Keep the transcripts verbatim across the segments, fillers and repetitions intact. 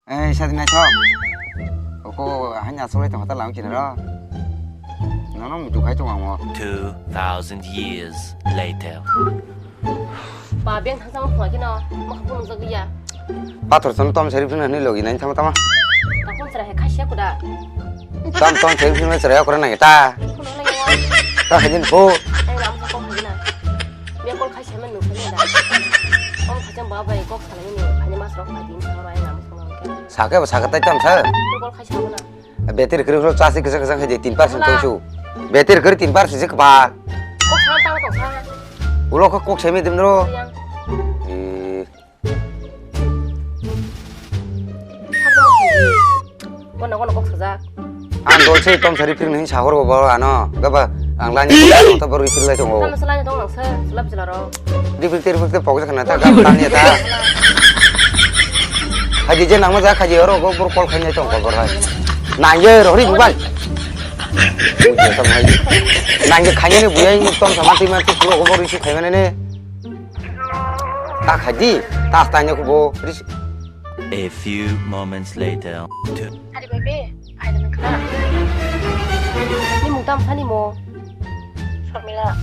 Ei, sadi naithok. Oko, haini aswk lai tong hotel ang kinaro. Nono muchung khai tong ang o. Two thousand years later. Ba, beng thang sama phunga kino, ma khabu nung jagwi ya. Pathor chon tom seri phina ni logi nai thama tama. Takon chera he khasia kuda. Tom tom seri phina chera kore nai ta. Phunang lai ya. Ta hajin pho. Ai, lam sa kok hajina. Mia kol khai semen nung sani da. Om khachang ba bai kok salai ni, khani mas rok bai din sa rai nam song ke. Sake ba sake tai tam sa. Kol khai sa na. Betir kiri kiri chasi kisa kisa khai de tin percent Wala. Tong su. Betir kiri tin percent sik ba. Kok sa ta tong sa. Ulo kok kok semi dim ro. Yang. Eh. Kono kono kok sajak. Ang dol se tom sari pring ni sahor bo boro ano. Gaba ang lani to boro ipil lai tongo. Tamo salai tong ang se sulap jela ro. Di pil ter pil ter pok jakna ta gam tan ya ta. Haji je nang ma jak haji oro go bor kol khainai tong kol bor hai. Nang ye ro ri bubai. Nang ye khainai ni buyai tom sama ti ma ti puro go bor isi khainai ne. Ta khaidi, ta stanya kubo. A few moments later. Ari bebe, ai na khna. Ni mung tam sani mo. Sormila.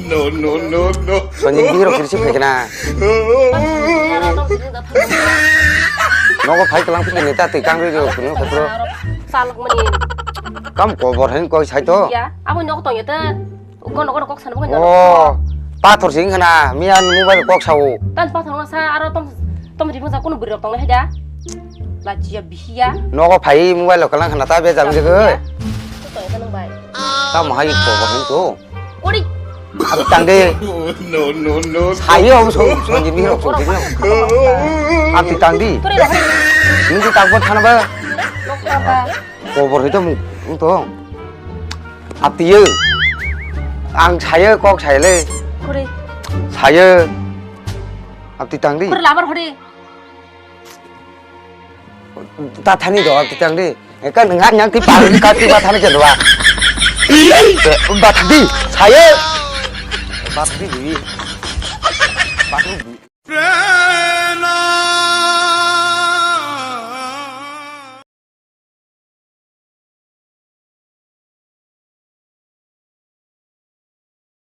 No, no, no, no. Sani bihiro kirsi phekna. Nogo phai kelang phikni ta twi kang ri ro kuno khotro. Salak mani. Kam kobor hain koi sai to. Ya, abo nogo tong ya ta. Kono kono kok sana bukan. Oh, pathor sing khana, miyan mobile kok sao. Tan pathor sa aro tom tom ribung sa kono bwrwi rok tong hai da. Lachia bihia. Nogo phai mobile kalang khana ta be jam je ko. Ko to ya nang bai. Ta mahai ko ko hin to. Kori. Abi tang de. No, no, no. Sayo so so jin bihiro so jin. Abi tang di. Kori lo. Nung di tang pon thana ba. Nok apa? Kobor hai tamo, wng tong. Aptiyo. Ang sayo, kok sayo le. Kore. Sayo. Apti tang di. Kore labar hore. Ta thani do, apti tang di. Eka nang nang ti pa, ka ti pa thani jen do ba. Ba thang di, sayo. Ba thang di. Ba thang di.